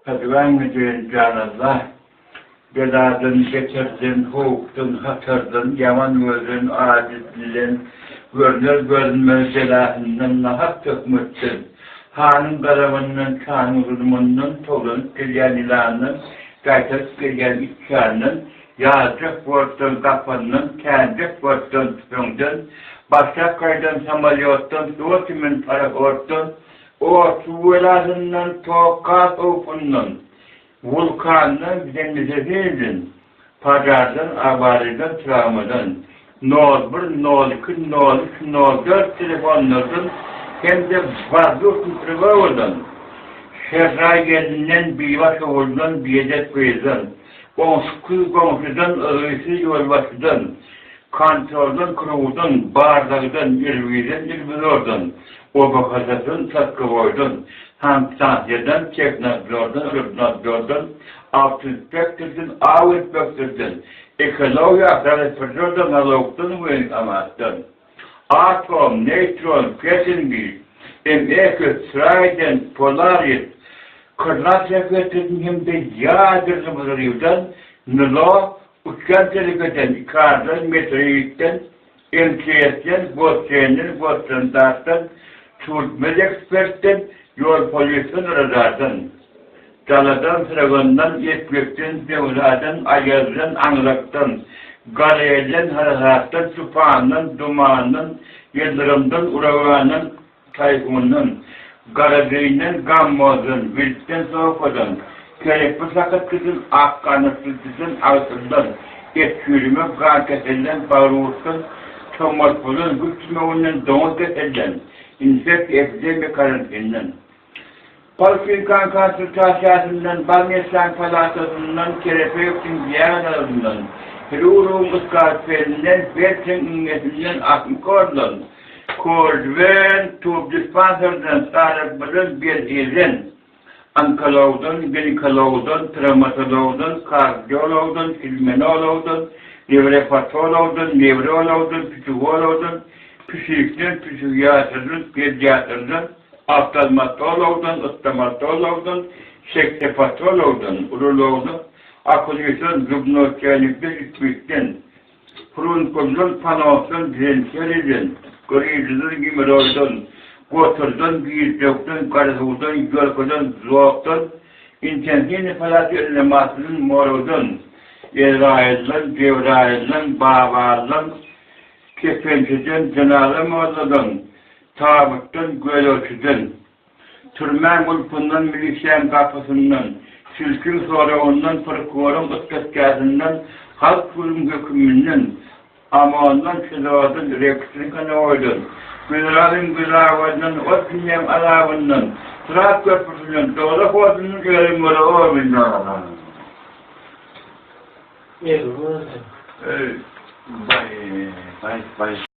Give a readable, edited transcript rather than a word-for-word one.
Hajybaýmyjyn jan Allah, beladan, beterden, howpdan, hatardan, ýaman gözden, ajy dilden, görner-görünmez belasyndan, nahak töhmetden, hanyň gazabyndan, şanyň zulumyndan, towlanyp gelýän ýylandan, gaýtaryp gelýän içýandan, ýazjak bortdan, gapandan, tänjek bortdan, tüpeňden, başlap gaýdan samolýotdan, suwa çümen parohoddan, Ot, suw belasyndan, tok, gaz howpundan, wulkandan, zemletresinden, pažardan, awariýadan, trawmadan, nol bir, nol iki, nol üç, nol dört telefonlardan hem-de wazduhnyý trewogadan, şerraý gelinden, bibaş oguldan, biedep gyzdan, goňşuky goňşudan, yzgytsyz ýolbaşçydan, Kontroldan, kruwdan, barlagdan, irwiden, ilbizordan, OBHZ-dan, Satkowoýdan, sanstansiýadan, tehnadzordan, rybnadzordan, awtoinspektordan, aw inspektordan, ekologiýa ahranesportordan, nalogdan, woýenkomatdan, atom, neýtron, petingi, MEK, Trident, Polaris, Krlat raketasyny hem-de ýadrly wzrywdan, NLO, Uçýan telekeden, Ikardan, Meteoritden, MÇS-den, Gosçenden, Gosstandartdan, Sudmedekspertden, Ýol polisden, Radardan, Daladan, Syragandan, Epgekden, Jöwzadan, Aýazdan, Aňzakdan, Garelden, Harasatdan, Tupandan, Dumandan, Ýyldyrymdan, Uragandan, Taýfundan, Garabeýinden, Gammozdan, Wilkden, Sofadan, Kelepir sakatçydan, Ak ganatlyjydan, Agtyldan, Et çüýrümek, Gan keselden, Bagrurtdan, Çommaltmadan, Güp tümewinden, Doňuz keselden, Infeksiýa, epidemiýa, karantinden. Polklinikanyň konsultasiýasyndan, bolnisanyň palatasyndan, terapewtiň diagnozyndan, hirurgyň skalpelinden, felçeriň iňňesinden, asmkordan, kožwen, tubdispanserden, sarykmadan, berhizden, onkologdan, ginekologdan, trawmatologdan, kardiologdan, pulmonologdan, newropatologdan, newrologdan, psihologdan, pişikden, psihiatrdan, pediatrdan, Oftalmatologdan, stomatologdan, seksopatologdan, urologdan, okulistden, zubnoçelnikden, içgüçden, furunkuldan, panosdan, dizenteriden, gryžadan, gemorroýdan, goturdan, girdeukden, garasuwdan, ýolkadan, zobdan, intensiwnyý palata reanimasyýadan, morgdan, Ezraýyldan, Jebraýyldan, Babaldan, kepençiden, jynaza molladan, Tabytdan, gözegçiden, türmäň gulpundan, milisiýaň gapysyndan, sülçiň soragyndan, prokuroryň ysgatgähinden, halk suduň höküminden, OMON-dan, SIZO-dan, registriň kanoýdan, güzerabyň güzabyndan, ot dünýäň azabyndan, Syrat köprüsinden, dowzah odundan özüň göre o bilmän. Eý, baý, baý, baý.